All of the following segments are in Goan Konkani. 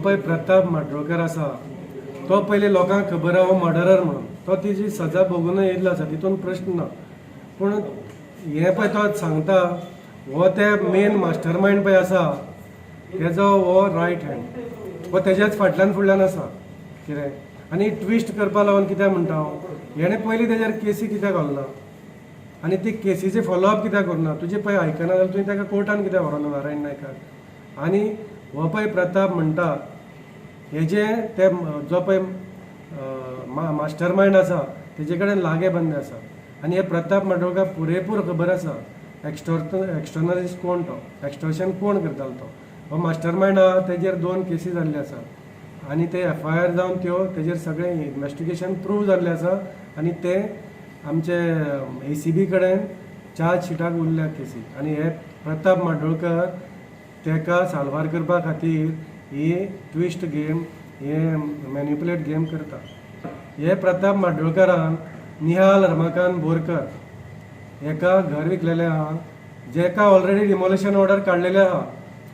पळय प्रताप माड्डोळकर आसा, तो पयलीं लोकांक खबर आहा, हो मर्डरर म्हणून. तो तिजी सजा भोगूनय येयल्लो आसा, तितून प्रश्न ना. पूण हें पळय, तो सांगता, हो ते मेन मास्टर मायंड पळय आसा, तेजो हो रायट हँड. हो तेज्याच फाटल्यान फुडल्यान आसा. कितें आनी ट्विस्ट करपा लागून कित्याक म्हणटा हांव, हेणें पयलीं तेजेर केसी कित्याक घालना आनी ती केसीचे फॉलोअप कित्याक करुना? तुजें पळय आयकना जाल्यार तुवें ताका कोर्टान कित्याक व्हरोना नारायण नायकाक? आनी हो पळय प्रताप म्हणटा, हेजे ते जो पळय मास्टर मायंड आसा, तेजे कडेन लागे बंदे आसा. आनी हे प्रताप माडोळकार पुरेपूर खबर आसा, एक्स्टर्नलिस्ट कोण तो, एक्स्टॉर्शन कोण करतालो तो. हो मास्टर मायंड आहा, तेजेर दोन केसी जाल्ले आसा आनी ते एफआयआर जावन त्यो तेजेर सगळें इन्वेस्टिगेशन प्रूव जाल्लें आसा आनी ते आमचे एसीबी कडेन चार्ज शिटाक उरल्या केसी. आनी हे प्रताप माडोळकर तेका साल्वार करपा खातीर ही ट्विस्ट गेम, हे मॅन्युपुलेट गेम करता. हे प्रताप माड्डोळकरान निहाल रमाकांत बोरकर हेका घर विकलेलें आहा, जेका ऑलरेडी डिमोलिशन ऑर्डर काडलेले आहा.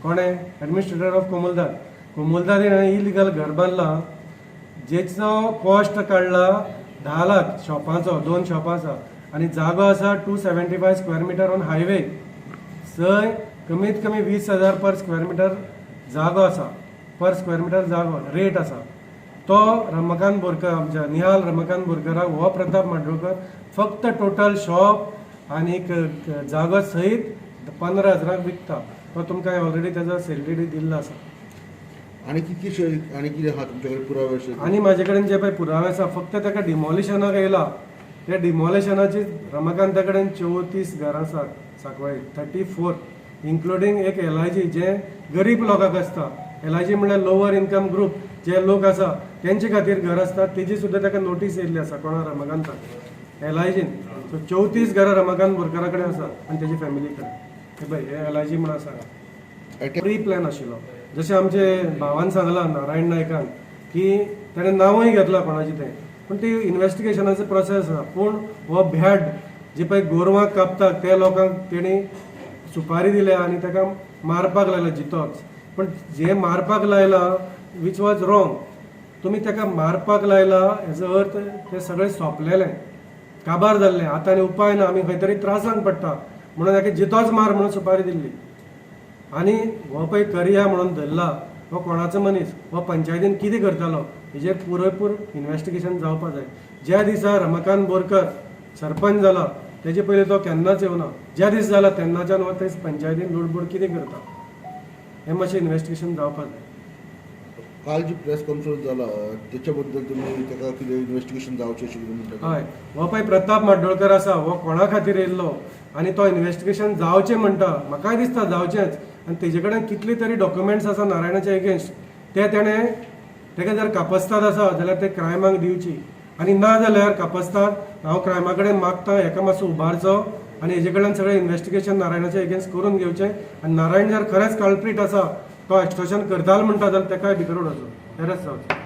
कोणें? Administrator of Comunidade. कोमुलदाद हेणें इलिगल घर बांदलां, जेचो कॉस्ट काडला 10 लाख शॉपाचो. दोन शॉपां आसा आनी जागो आसा 275 square meter on highway. थंय कमीत कमी 20,000 पर स्क्वेअर मिटर जागो आसा, पर स्क्वेअर मिटर जागो रेट आसा. तो रमाकांत बोरकर, आमच्या निहाल रमाकांत बोरकराक हो प्रताप माड्डोळकर फक्त टोटल शॉप आनीक जागो सहित 15 हजारांक विकता. तो तुमकां ऑलरेडी तेजो सेल डीड दिल्लो आसा. आणि कितके आणि कितें आहा तुमच्या कडेन पुरावे अशे? आनी म्हाजे कडेन जे पळय पुरावे आसा, फक्त ताका डिमॉलिशनाक येयला, त्या डिमॉलिशनाची रमाकांता कडेन 34 घरां आसात सांकवाळे, 34, इन्क्लुडींग एक एलआयजी जे गरीब लोकांक आसता. एलआयजी म्हणल्यार लोवर इन्कम ग्रुप जे लोक आसा, तेंचे खातीर घर आसता. तेजी सुद्दां ताका नोटीस येयल्ली आसा. कोणा? रमाकांताक एलआयजीन. सो 34 घरां रमाकांत बोरकारा कडेन आसा आनी तेजी फॅमिली कडेन. हे पळय, हे एलआयजी म्हणून आसा. प्री प्लॅन आशिल्लो. जशें आमचे भावान सांगलां, नारायण नायकान, की ताणें नांवूय घेतलां कोणाचें तें, पूण ती इन्वेस्टिगेशनाचो प्रोसेस आसा. पूण हो भॅड जे पळय गोरवांक कापतात, त्या लोकांक तेणी सुपारी दिल्या आनी ताका मारपाक लायला जितोच. पूण जे मारपाक लायला, which was wrong. तुमी ताका मारपाक लायला हेजो अर्थ ते सगळें सोंपलेलें, काबार जाल्लें, आतां आनी उपाय ना, आमी खंय तरी त्रासांक पडटा म्हणून ताका जितोच मार म्हणून सुपारी दिल्ली. आनी हो पळय करिया म्हणून धरला, हो कोणाचो मनीस, हो पंचायतीन कितें करतालो, हेजेर पुरेपूर इन्वेस्टिगेशन जावपा जाय. ज्या दिसा रमाकांत बोरकर सरपंच जाला, तेजे पयलीं तो केन्नाच येवना. ज्या दीस जाला, तेन्नाच्यान हो ते पंचायतीन लुडबूड कितें करता, हें मातशें इन्वेस्टिगेशन जावपा जाय. काल जी प्रेस कॉन्फरन्स जाला, त्याच्या बद्दल तुम्ही ताका कितें इन्व्हेस्टिगेशन जावचें अशें कितें म्हणटा? हय, हो पळय प्रताप माड्डोळकर आसा, हो कोणा खातीर येयल्लो आनी तो इन्वेस्टिगेशन जावचें म्हणटा. म्हाकाय दिसता जावचेंच. आनी तेजे कडेन कितले तरी डॉक्युमेंट्स आसा नारायणाच्या एगेन्स्ट. ते तेणें तेका जर कापस्ताद आसा जाल्यार ते क्रायमाक दिवची आनी ना जाल्यार कापस्ताद हांव क्रायमा कडेन मागता, हेका मातसो उबारचो आनी हेजे कडल्यान सगळें इन्वेस्टिगेशन नारायणाच्या एगेन्स्ट करून घेवचें. आनी नारायण जर खरेंच कल्प्रीट आसा, तो एक्स्टॉर्शन करतालो म्हणटा, जाल्यार तेकाय भितर उडोवचो, एरेस्ट जावचो.